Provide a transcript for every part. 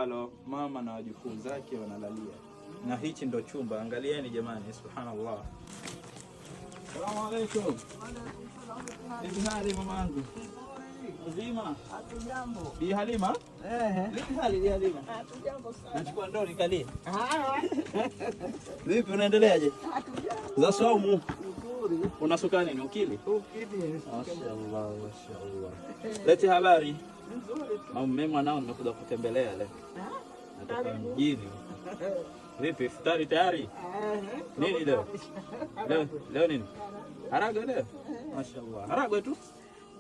Ambalo mama na wajukuu zake wanalalia, na hichi ndo chumba. Angalieni jamani, subhanallah. Salamu alaikum. Vipi hali mamangu? Mzima? Hatujambo. Bi Halima? Ehe. Vipi hali Bi Halima? Hatujambo sana. Nachukua ndoo nikalie. Ah, Vipi, unaendeleaje? hatujambo. Za saumu. Nzuri. Unasuka nini ukili? Ukili. Mashaallah, mashaallah. Lete habari. Nzuri tu. Mama, mimi mwanao nimekuja kutembelea leo. Ah, Natoka karibu. mjini. Vipi, iftari tayari? Ehe. Nini leo? Leo leo nini? Haragwe leo? Mashaallah. Haragwe tu?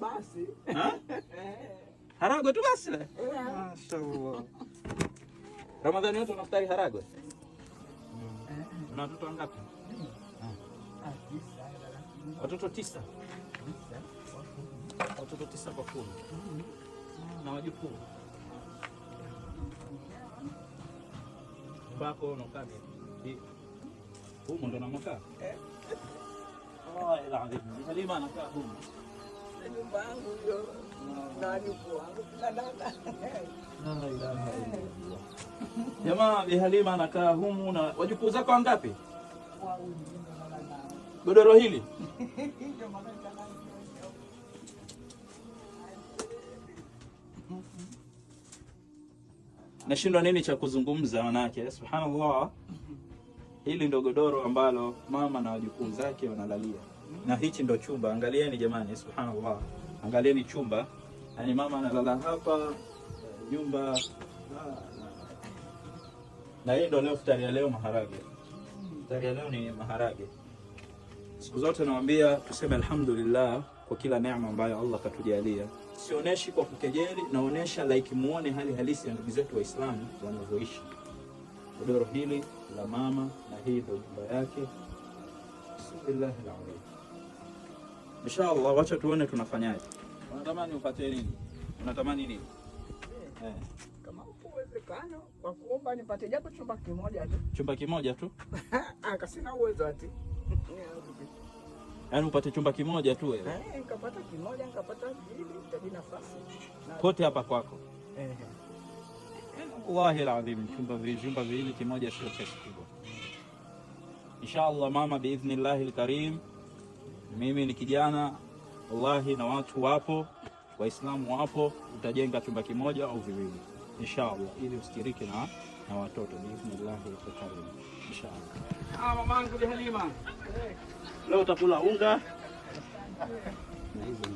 Basi. Ha? Haragwe tu basi leo. Mashaallah. Ramadhani yote unaftari haragwe? Una watoto wangapi? Ah, 9. Watoto 9. 9. Watoto 9 kwa 10. Na wajukuu. Mbako unakaa vipi? Humu ndo namokaa? Eh. Wallahi alazim. Halima anakaa humu. Nyumba yangu hiyo. Na wajukuu wangu kila dada. La ilaha illallah. Jamaa, Bi Halima anakaa humu na wajukuu zako wangapi? Wawili ndio mama nao. Godoro hili? Ndio mama nao. Nashindwa nini cha kuzungumza manake, subhanallah. Hili ndo godoro ambalo mama na wajukuu zake wanalalia, na hichi ndo chumba. Angalieni jamani, subhanallah, angalieni chumba. Yaani mama analala hapa, nyumba. Na hii ndo leo futari ya leo, maharage. Futari ya leo ni maharage. Siku zote nawaambia tuseme alhamdulillah kwa kila neema ambayo Allah katujalia. Sionyeshi kwa kukejeli, naonesha like muone hali halisi ya ndugu zetu Waislamu wanavyoishi. Godoro hili la mama na hii ndio nyumba yake. Bismillahir rahmanir. Inshallah, wacha tuone tunafanyaje. Unatamani upate nini? Unatamani nini? Eh, Kama upo uwezekano kwa kuomba nipate japo chumba kimoja tu. Chumba kimoja tu? Ah, sina uwezo ati. Yaani upate chumba kimoja tu wewe. Eh, nikapata kimoja, nikapata mbili, itaji nafasi. Na Kote hapa kwako. eh. Wallahi alazim, chumba viwili kimoja sio kiasi kubwa. Inshallah mama, biidhnillahi alkarim. Mimi ni kijana wallahi, na watu wapo, Waislamu wapo, utajenga chumba kimoja au viwili inshallah, ili ustirike na watoto biidhnillahi alkarim inshallah. Ah, mamangu Bi Halima, leo utakula unga na hizo.